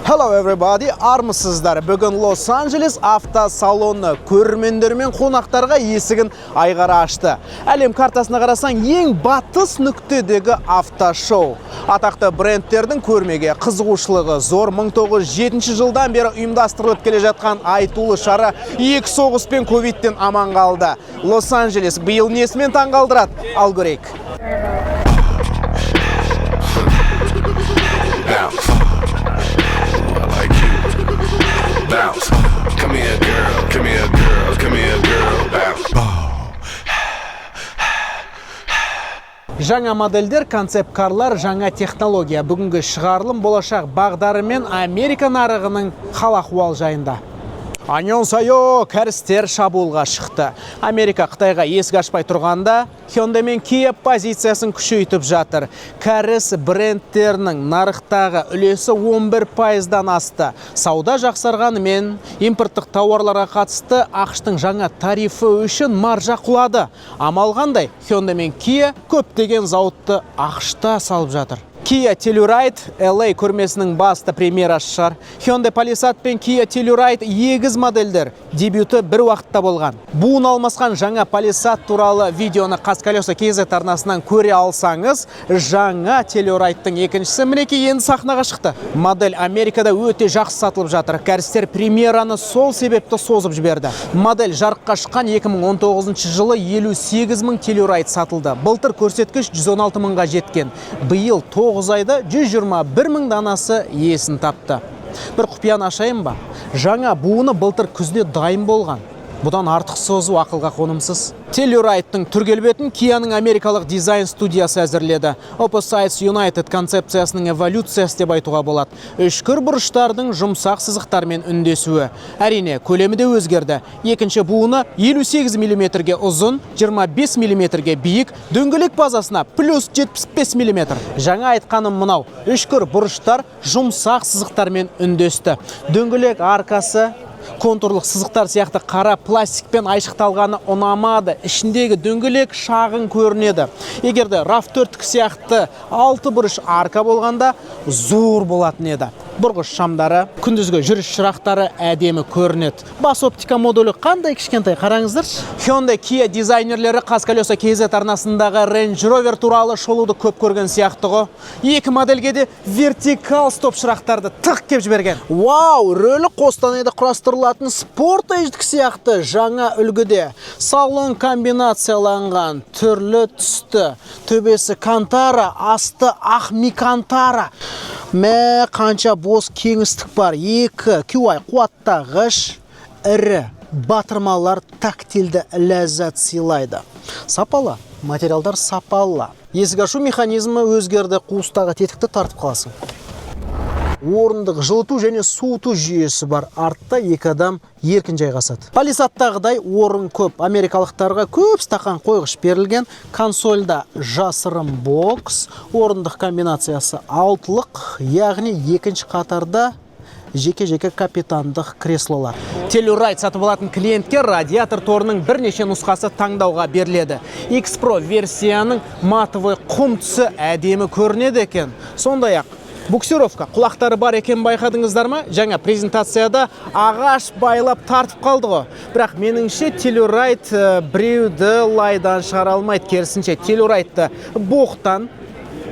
Hello everybody, армысыздар. Бүгін Лос-Анджелес автосалоны көрермендер мен қонақтарға есігін айғара ашты. Әлем картасына қарасаң, ең батыс нүктедегі автошоу. Атақты брендтердің көрмеге қызығушылығы зор. 1907 жылдан бері ұйымдастырылып келе жатқан айтулы шара екі соғыс пен ковидтен аман қалды. Лос-Анджелес биыл несімен таңғалдырады? Ал көрейік. Bounce. I like you. Bounce. Come here, girl. Come here, girl. Come here, girl. Bounce. Жаңа модельдер, концепт карлар, жаңа технология. Бүгінгі шығарылым болашақ бағдары мен Америка нарығының хал-ахуал жайында. Аньонсайо, кәрістер шабуылға шықты. Америка Қытайға есік ашпай тұрғанда, Hyundai мен Kia позициясын күшейтіп жатыр. Кәріс брендтерінің нарықтағы үлесі 11%-дан асты. Сауда жақсарғанымен импорттық тауарларға қатысты АҚШ-тың жаңа тарифі үшін маржа құлады. Амал қандай? Hyundai мен Kia көптеген зауытты АҚШ-та салып жатыр. Kia Telluride LA көрмесінің басты премьерасы шығар. Hyundai Palisade пен Kia Telluride егіз модельдер дебюті бір уақытта болған. Буын алмасқан жаңа Palisade туралы видеоны Қазколеса KZ арнасынан көре алсаңыз, жаңа Telluride-тың екіншісі мінекей енді сахнаға шықты. Модель Америкада өте жақсы сатылып жатыр. Кәрістер премьераны сол себепті созып жіберді. Модель жарыққа шыққан 2019 жылы 58 мың Telluride сатылды. Былтыр көрсеткіш 116 мыңға жеткен. Биыл 9 айда 121 мың данасы иесін тапты. Бір құпияны ашайын ба? Жаңа буыны былтыр күзде дайын болған. Бұдан артық созу ақылға қонымсыз. Telluride-тың түр келбетін Kia-ның америкалық дизайн студиясы әзірледі. Opposites United концепциясының эволюциясы деп айтуға болады. Үшкір бұрыштардың жұмсақ сызықтармен үндесуі. Әрине, көлемі де өзгерді. Екінші буыны 58 мм-ге ұзын, 25 мм-ге биік, дөңгелек базасына плюс 75 мм. Жаңа айтқаным мынау. Үшкір бұрыштар жұмсақ сызықтармен үндесті. Дөңгелек аркасы контурлық сызықтар сияқты қара пластикпен айшықталғаны ұнамады. Ішіндегі дөңгелек шағын көрінеді. Егер де RAV4 сияқты алты бұрыш арка болғанда, зор болатын еді. Бұрғыш шамдары, күндізгі жүріс шырақтары әдемі көрінеді. Бас оптика модулі қандай кішкентай, қараңыздаршы. Hyundai, Kia дизайнерлері Қазколеса KZ арнасындағы Range Rover туралы шолуды көп көрген сияқты ғой. Екі модельге де вертикал стоп шырақтарды тық кеп жіберген. Вау, рөлі Қостанайда құрастырылатын Sportage сияқты жаңа үлгіде. Салон комбинацияланған, түрлі түсті. Төбесі алькантара, асты ақ микантара. Мә, қанша бос кеңістік бар. Екі QI қуаттағыш, ірі батырмалар тактильді ләззат сыйлайды. Сапалы, материалдар сапалы. Есік ашу механизмі өзгерді, қуыстағы тетікті тартып қаласың. Орындық жылыту және суыту жүйесі бар. Артта екі адам еркін жайғасады. Палисадтағыдай орын көп. Америкалықтарға көп стақан қойғыш берілген. Консольда жасырын бокс, орындық комбинациясы алтылық, яғни екінші қатарда жеке-жеке капитандық креслолар. Telluride сатып алатын клиентке радиатор торының бірнеше нұсқасы таңдауға беріледі. X Pro версияның матовый құм түсі әдемі көрінеді екен. Сондай-ақ буксировка құлақтары бар екен, байқадыңыздар ма? Жаңа презентацияда ағаш байлап тартып қалды ғой. Бірақ меніңше, Telluride біреуді лайдан шығара алмайды. Керісінше, Telluride-ты боқтан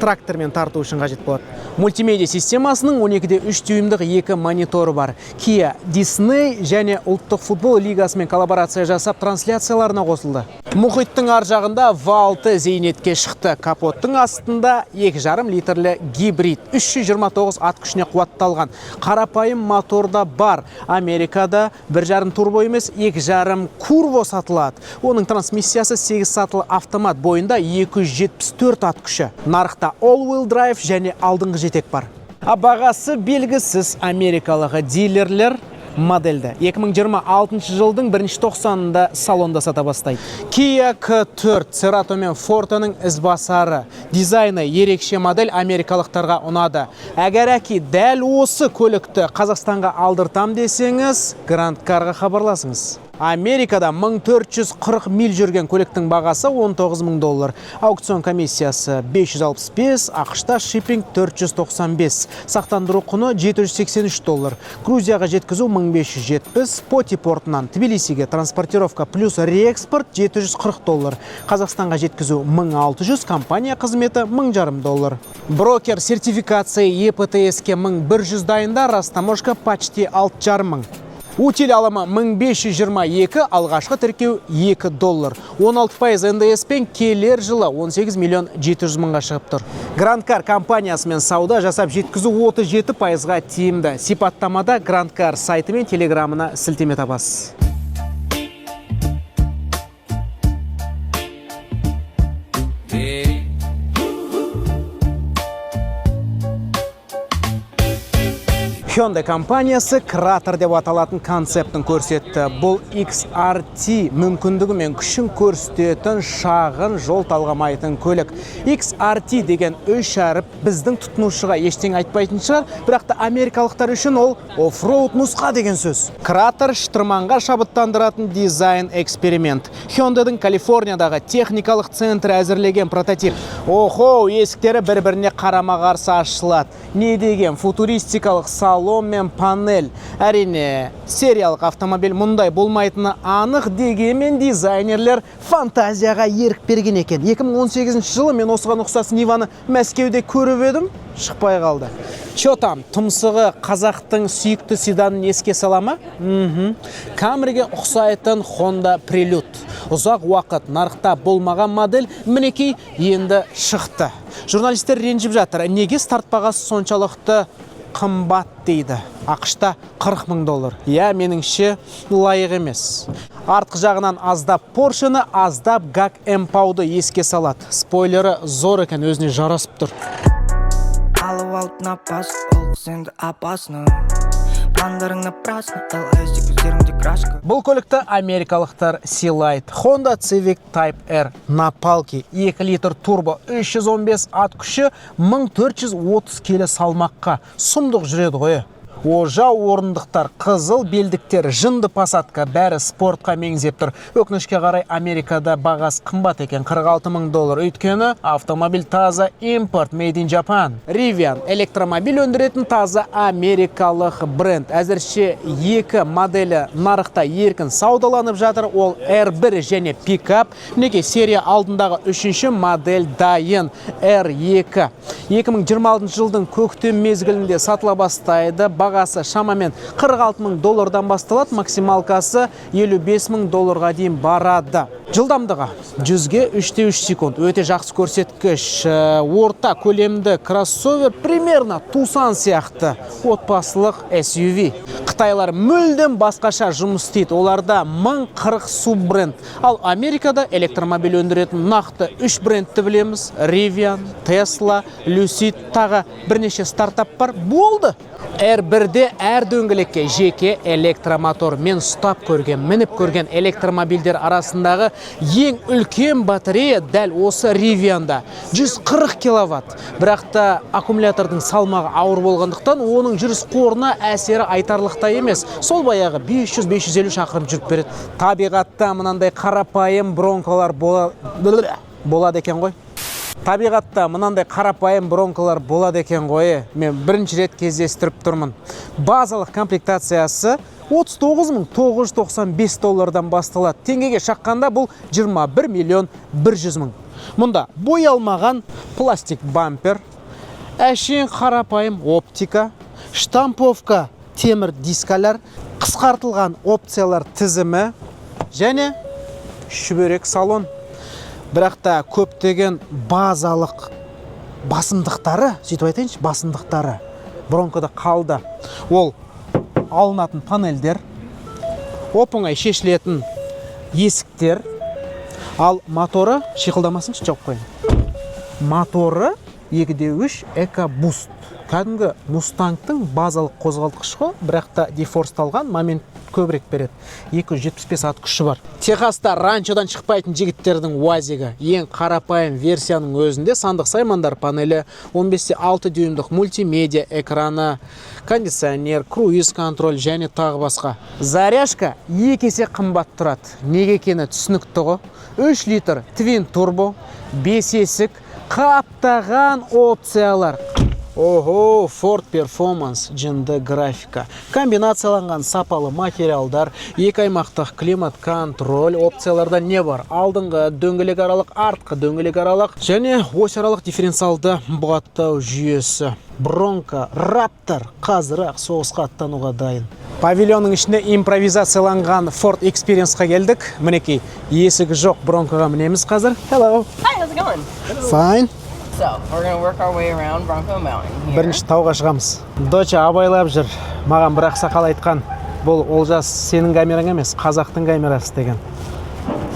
трактормен тарту үшін қажет болады. Мультимедиа системасының 12,3 дюймдық екі мониторы бар. Kia Disney және ұлттық футбол лигасымен коллаборация жасап, трансляцияларына қосылды. Мұхиттың ар жағында V6 зейнетке шықты. Капоттың астында 2,5 литрлі гибрид 329 ат күшіне қуатталған. Қарапайым мотор да бар. Америкада 1,5 турбо емес, 2,5 курво сатылады. Оның трансмиссиясы 8 сатылы автомат, бойында 274 ат күші. Нарықта all-wheel drive және алдыңғы жетек бар. А бағасы белгісіз. Америкалық дилерлер модельді 2026 жылдың бірінші тоқсанында салонда сата бастайды. Kia K4 Cerato мен Forte-ның ізбасары. Дизайны ерекше модель америкалықтарға ұнады. Әгәрәки дәл осы көлікті Қазақстанға алдыртам десеңіз, Гранд Карға хабарласыңыз. Америкада 1440 миль жүрген көліктің бағасы 19 мың доллар. Аукцион комиссиясы 565, АҚШ-та шиппинг 495. Сақтандыру құны 783 доллар. Грузияға жеткізу 1570, Поти портынан Тбилисиге транспортировка плюс реэкспорт 740 доллар. Қазақстанға жеткізу 1600, компания қызметі 1500 доллар. Брокер сертификация ЕПТС-ке 1100 дайында, растаможка почти 6,5 мың. Утиль алымы 1522, алғашқы тіркеу 2 доллар. 16% НДС пен келер жылы 18 миллион 700 мыңға шығып тұр. Грандкар компаниясымен сауда жасап жеткізу 37%-ға тиімді. Сипаттамада Грандкар сайты мен телеграмына сілтеме табасыз. Hyundai компаниясы Кратер деп аталатын концептін көрсетті. Бұл XRT мүмкіндігі мен күшін көрсететін шағын жол талғамайтын көлік. XRT деген үш әріп біздің тұтынушыға ештеңе айтпайтын шығар, бірақ та америкалықтар үшін ол оффроуд нұсқа деген сөз. Кратер штырманға шабыттандыратын дизайн эксперимент. Hyundai'дың Калифорниядағы техникалық центрі әзірлеген прототип. Охо, есіктері бір-біріне қарама-қарсы ашылады. Не деген футуристикалық салон мен панель. Әрине, сериялық автомобиль мұндай болмайтыны анық, дегенмен дизайнерлер фантазияға ерік берген екен. 2018 жылы мен осыған ұқсас Ниваны Мәскеуде көріп едім, шықпай қалды. Чё там, тұмсығы қазақтың сүйікті седанын еске сала ма? Мхм. Камриге ұқсайтын Honda Prelude. Ұзақ уақыт нарықта болмаған модель мінекей енді шықты. Журналистер ренжіп жатыр. Неге старт бағасы соншалықты қымбат дейді. АҚШ-та 40 мың доллар. Иә, меніңше, лайық емес. Артқы жағынан аздап Поршені, аздап GAC Empow-ды еске салады. Спойлері зор екен, өзіне жарасып тұр. Алып алып напас, ол қыз енді опасно. Пландарың напрасно, LSD, көздеріңде краска. Бұл көлікті америкалықтар сыйлайды. Honda Civic Type R на палке, 2 литр турбо, 315 ат күші, 1430 келі салмаққа. Сұмдық жүреді ғой. Ожау орындықтар, қызыл белдіктер, жынды посадка, бәрі спортқа меңзеп тұр. Өкінішке қарай, Америкада бағасы қымбат екен, 46 мың доллар. Өйткені автомобиль таза импорт, made in Japan. Rivian электромобиль өндіретін таза америкалық бренд. Әзірше екі моделі нарықта еркін саудаланып жатыр. Ол R1 және пикап. Мінекей, серия алдындағы үшінші модель дайын, R2. 2026 жылдың көктем мезгілінде сатыла бастайды. Бағасы шамамен 46 мың доллардан басталады, максималкасы 55 мың долларға дейін барады. Жылдамдығы 100-ге 3,3 секунд. Өте жақсы көрсеткіш. Орта көлемді кроссовер, примерно Тусан сияқты отбасылық SUV. Қытайлар мүлдем басқаша жұмыс істейді. Оларда 1040 суббренд. Ал Америкада электромобиль өндіретін нақты үш брендті білеміз. Rivian, Tesla, Lucid, тағы бірнеше стартап бар. Болды. R1-де әр дөңгелекке жеке электромотор. Мен ұстап көрген, мініп көрген электромобильдер арасындағы ең үлкен батарея дәл осы Rivian-да. 140 киловатт. Бірақ та аккумулятордың салмағы ауыр болғандықтан, оның жүріс қорына әсері айтарлықтай емес. Сол баяғы 500-550 шақырым жүріп береді. Табиғатта мынандай қарапайым бронколар болады екен ғой. Табиғатта мынандай қарапайым бронколар болады екен ғой. Мен бірінші рет кездестіріп тұрмын. Базалық комплектациясы 39 995 доллардан басталады. Теңгеге шаққанда бұл 21 миллион 100 мың. Мұнда боялмаған пластик бампер, әшейін қарапайым оптика, штамповка темір дискалар, қысқартылған опциялар тізімі және шүберек салон. Бірақ та көптеген базалық басымдықтары, сөйтіп айтайыншы, басымдықтары бронкода қалды. Ол алынатын панельдер, оп оңай шешілетін есіктер, ал моторы шиқылдамасыншы, жауып қояйын. Моторы 2,3 EcoBoost. Кәдімгі Мустангтың базалық қозғалтқышы ғой, бірақ та дефорсталған, момент көбірек береді. 275 ат күші бар. Техаста ранчодан шықпайтын жігіттердің уазигі. Ең қарапайым версияның өзінде сандық саймандар панелі, 15,6 дюймдық мультимедиа экраны, кондиционер, круиз контроль және тағы басқа. Заряжка екі есе қымбат тұрады. Неге екені түсінікті ғой. 3 литр твин турбо, 5 есік, қаптаған опциялар. Ого, Ford Performance, жынды графика. Комбинацияланған сапалы материалдар, екі аймақтық климат контроль, опцияларда не бар? Алдыңғы дөңгелек аралық, артқы дөңгелек аралық және ось аралық дифференциалды бұғаттау жүйесі. Бронко, Раптор қазір-ақ соғысқа аттануға дайын. Павильонның ішінде импровизацияланған Ford Experience-қа келдік. Мінекей, есігі жоқ Бронкоға мінеміз қазір. Hello. Hi, how's it going? Fine. So, we're gonna work our way around Bronco Mountain here. Бірінші тауға шығамыз. Доча, абайлап жүр. Маған бір ақсақал айтқан: «Бұл, Олжас, сенің камераң емес, қазақтың камерасы», – деген.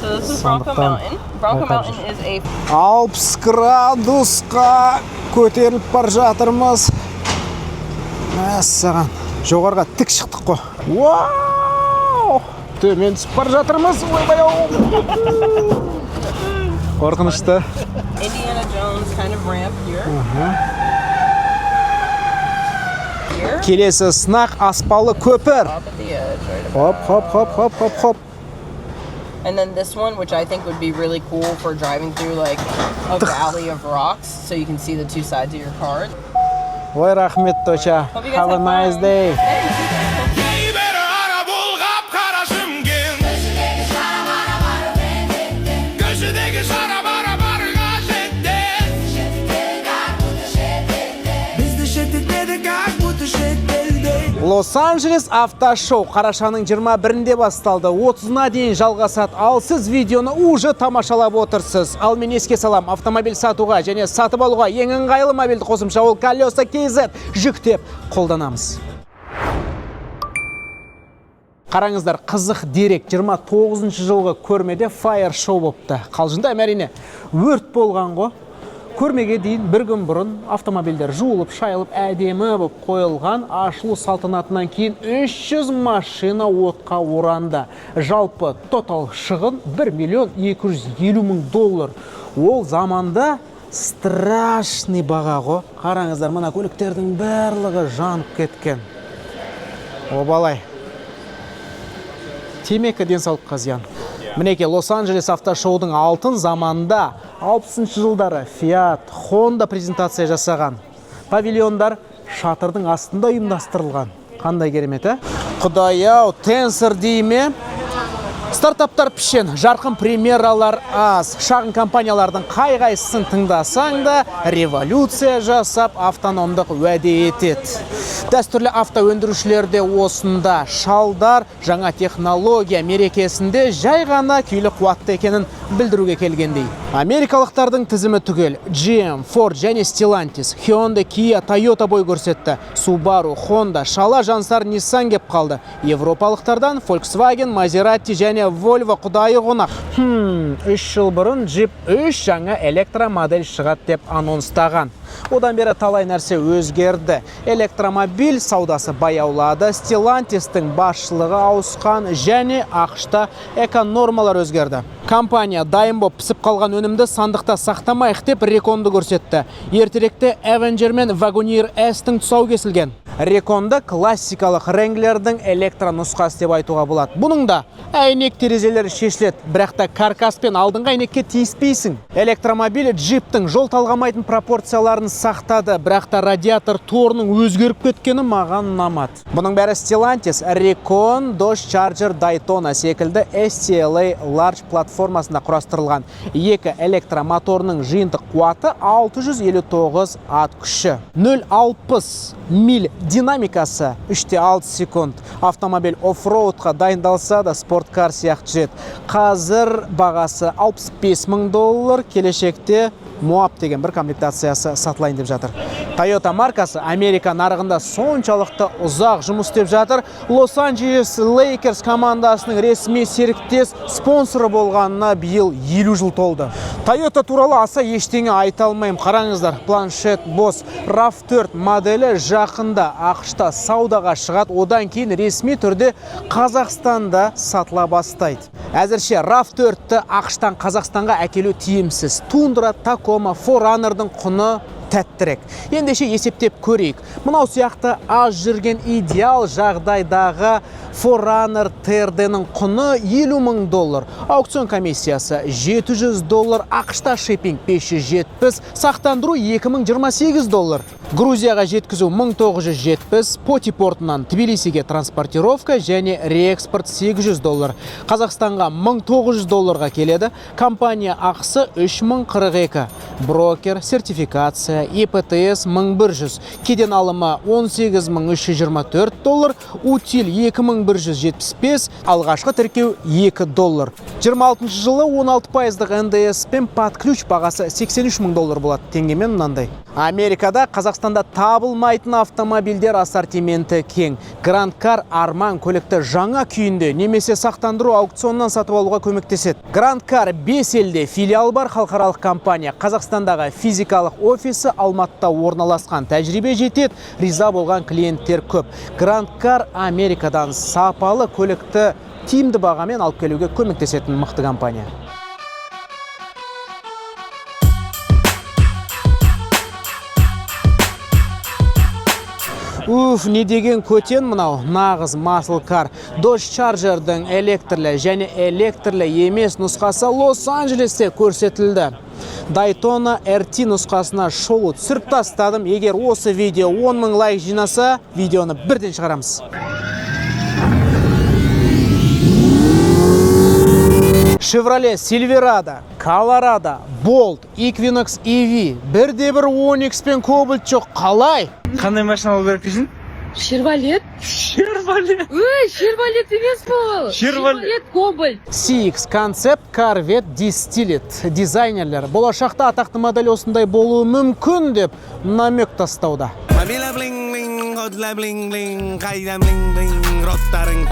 So this is Bronco Сондықтан Mountain. Bronco байқап Mountain жүр. is a 60 градусқа көтеріліп бара жатырмыз. Мәссаған, жоғарыға тік шықтық қой. Вау, төмен түсіп бара жатырмыз. Ойбай ау, қорқынышты. Indiana Jones kind of ramp here. Here, Келесі сынақ – аспалы көпір. Up at the edge, right Хоп, хоп, хоп, хоп, хоп, хоп. And then this one, which I think would be really cool for driving through like a valley of rocks, so you can see the two sides of your car. Ой, рахмет, доча. Hope you guys Have a have nice fun. day. Бері ара болғап қара Шымкент. Көшедегі шара бара барға жетті. Бізді шеттетпеді, как будто шетелде. Лос-Анджелес автошоу қарашаның 21-інде басталды, 30-на дейін жалғасады. Ал сіз видеоны уже тамашалап отырсыз. Ал мен еске салам, автомобиль сатуға және сатып алуға ең ыңғайлы мобильді қосымша – ол Колеса KZ. Жүктеп қолданамыз. Қараңыздар, қызық дерек: 29 жылғы көрмеде fire show болыпты. Қалжыңдаймын, әрине, өрт болған ғой. Көрмеге дейін бір күн бұрын автомобильдер жуылып, шайылып, әдемі болып қойылған. Ашылу салтанатынан кейін 300 машина отқа оранды. Жалпы тотал шығын 1 миллион 250 мың доллар. Ол заманда страшный баға ғой. Қараңыздар, мына көліктердің барлығы жанып кеткен. Обалай. Темекі денсаулыққа зиян. Мінекей, Лос-Анджелес автошоудың алтын заманында, 60 жылдары Fiat, Honda презентация жасаған. Павильондар шатырдың астында ұйымдастырылған. Қандай керемет, ә? Құдай-ау, Tensor дей ме? Стартаптар пішен, жарқын премьералар аз. Шағын компаниялардың қай-қайсысын тыңдасаң да, революция жасап, автономдық уәде етеді. Дәстүрлі автоөндірушілер де осында. Шалдар жаңа технология мерекесінде жай ғана күйлі қуатты екенін білдіруге келгендей. Америкалықтардың тізімі түгел. GM, Ford және Stellantis, Hyundai, Kia, Toyota бой көрсетті. Subaru, Honda, шала жансар Nissan кеп қалды. Европалықтардан Volkswagen, Maserati және Volvo құдайы қонақ. 3 жыл бұрын Jeep үш жаңа электромодель шығады деп анонстаған. Одан бері талай нәрсе өзгерді. Электромобиль саудасы баяулады, Stellantis-тің басшылығы ауысқан және АҚШ-та эконормалар өзгерді. Компания дайын боп пісіп қалған өнімді сандықта сақтамайық деп Реконды көрсетті. Ертеректе Avenger мен Wagoneer S-тің тұсауы кесілген. Реконды классикалық Wranglerдің электронұсқасы деп айтуға болады. Бұның да әйнек терезелері шешіледі, бірақ та каркас пен алдыңғы әйнекке тиіспейсің. Электромобиль джиптің жол талғамайтын пропорцияларын сақтады, бірақ та радиатор торының өзгеріп кеткені маған ұнамады. Бұның бәрі Stellantis, Recon, Dodge Charger, Daytona секілді STLA Large платформасында құрастырылған. Екі электромоторының жиынтық қуаты 659 ат күші. 0,60 миль динамикасы 3,6 секунд. Автомобиль оффроудқа дайындалса да, спорткар сияқты жүреді. Қазір бағасы 65 мың доллар, келешекте Moab деген бір комплектациясы сатылайын деп жатыр. Toyota маркасы Америка нарығында соншалықты ұзақ жұмыс істеп жатыр. Лос-Анджелес Лейкерс командасының ресми серіктес спонсоры болғанына биыл 50 жыл толды. Toyota туралы аса ештеңе айта алмаймын. Қараңыздар, планшет бос. RAV4 моделі жақында АҚШ-та саудаға шығады. Одан кейін ресми түрде Қазақстанда сатыла бастайды. Әзірше RAV4-ті АҚШ-тан Қазақстанға әкелу тиімсіз. Тундра, Tacoma, 4Runner-дың құны тәттірек. Ендеше есептеп көрейік. Мынау сияқты аз жүрген идеал жағдайдағы 4Runner TRD-ның құны 50 мың доллар. Аукцион комиссиясы 700 доллар, АҚШ-та шиппинг 570, сақтандыру 2028 доллар. Грузияға жеткізу 1970, Поти портынан Тбилисиге транспортировка және реэкспорт 800 доллар. Қазақстанға 1900 долларға келеді. Компания ақысы 3042. Брокер, сертификация, ЕПТС 1100. Кеден алымы 18324 доллар, утиль 2175, алғашқы тіркеу 2 доллар. 26 жылы 16 пайыздық НДС пен под ключ бағасы 83 мың доллар болады. Теңгемен мынандай. Америкада Қазақстанда табылмайтын автомобильдер ассортименті кең. Гранд Кар арман көлікті жаңа күйінде немесе сақтандыру аукционнан сатып алуға көмектеседі. Гранд Кар 5 елде филиал бар халықаралық компания. Қазақстандағы физикалық офисі Алматыда орналасқан. Тәжірибе жетеді, риза болған клиенттер көп. Гранд Кар Америкадан сапалы көлікті тиімді бағамен алып келуге көмектесетін мықты компания. Уф, не деген көтен мынау, нағыз muscle car. Dodge Charger'дің электрлі және электрлі емес нұсқасы Лос-Анджелесте көрсетілді. Daytona RT нұсқасына шолу түсіріп тастадым. Егер осы видео 10 мың лайк жинаса, видеоны бірден шығарамыз. Chevrolet Silverado, Colorado, Bolt, Equinox EV, бірде бір Onix пен Cobalt жоқ. Қалай? Қандай машина алу керек дейсің? Шервалет? Шервалет. Өй, Шервалет емес бұл. Шервалет. Шервалет Кобальт. CX Concept Corvette Distilled. Дизайнерлер болашақта атақты модель осындай болуы мүмкін деп намек тастауда. Мобила блин блин, годла блин блин, қайда блин блин, роттарың.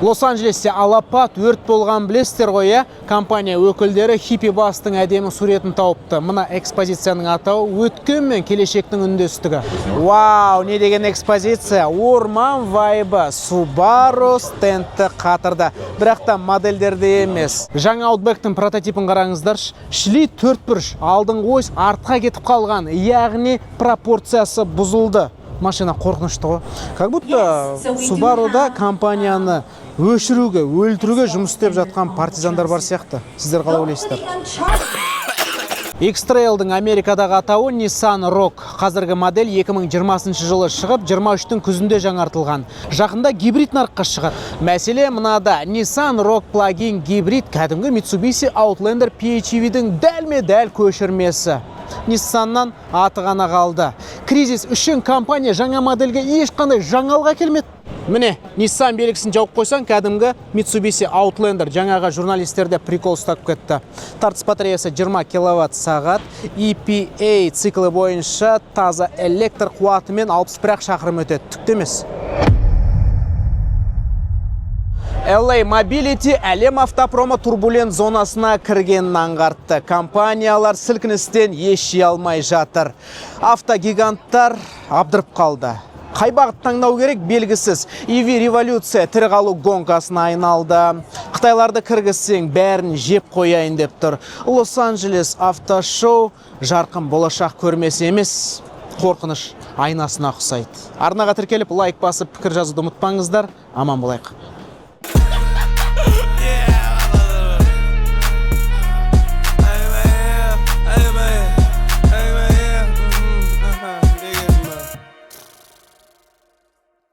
Лос-Анджелесте алапат өрт болған, білесіздер ғой, иә? Компания өкілдері хиппи бастың әдемі суретін тауыпты. Мына экспозицияның атауы «Өткен мен келешектің үндестігі». Вау, не деген экспозиция! Орман вайбы. Subaru стендті қатырды. Бірақ та модельдерде емес. Жаңа Outback'тің прототипін қараңыздаршы. Шли төрт бұрыш, алдыңғы ось артқа кетіп қалған, яғни пропорциясы бұзылды. Машина қорқынышты ғой. Как будто Subaru'да компанияны өшіруге, өлтіруге жұмыс істеп жатқан партизандар бар сияқты. Сіздер қалай ойлайсыздар? X-Trail'дың Америкадағы атауы Nissan Rogue. Қазіргі модель 2020 жылы шығып, 23-тің күзінде жаңартылған. Жақында гибрид нарыққа шығады. Мәселе мынада: Nissan Rogue plug-in гибрид кәдімгі Mitsubishi Outlander PHEV-дің дәлме-дәл көшірмесі. Nissanнан аты ғана қалды. Кризис үшін компания жаңа модельге ешқандай жаңалық әкелмеді. Міне, Nissan белгісін жауып қойсаң, кәдімгі Mitsubishi Outlander. Жаңаға журналистерде прикол ұстап кетті. Тартыс батареясы 20 киловатт сағат, EPA циклі бойынша таза электр қуатымен 61 шақырым өтеді. Түк емес. LA Mobility әлем автопромы турбулент зонасына кіргенін аңғартты. Компаниялар сілкіністен ес жия алмай жатыр. Автогиганттар абдырып қалды. Қай бағыт таңдау керек, белгісіз. EV революция тірі қалу гонкасына айналды. Қытайларды кіргізсең, бәрін жеп қояйын деп тұр. Лос-Анджелес автошоу жарқын болашақ көрмесі емес, қорқыныш айнасына ұқсайды. Арнаға тіркеліп, лайк басып, пікір жазуды ұмытпаңыздар. Аман болайық.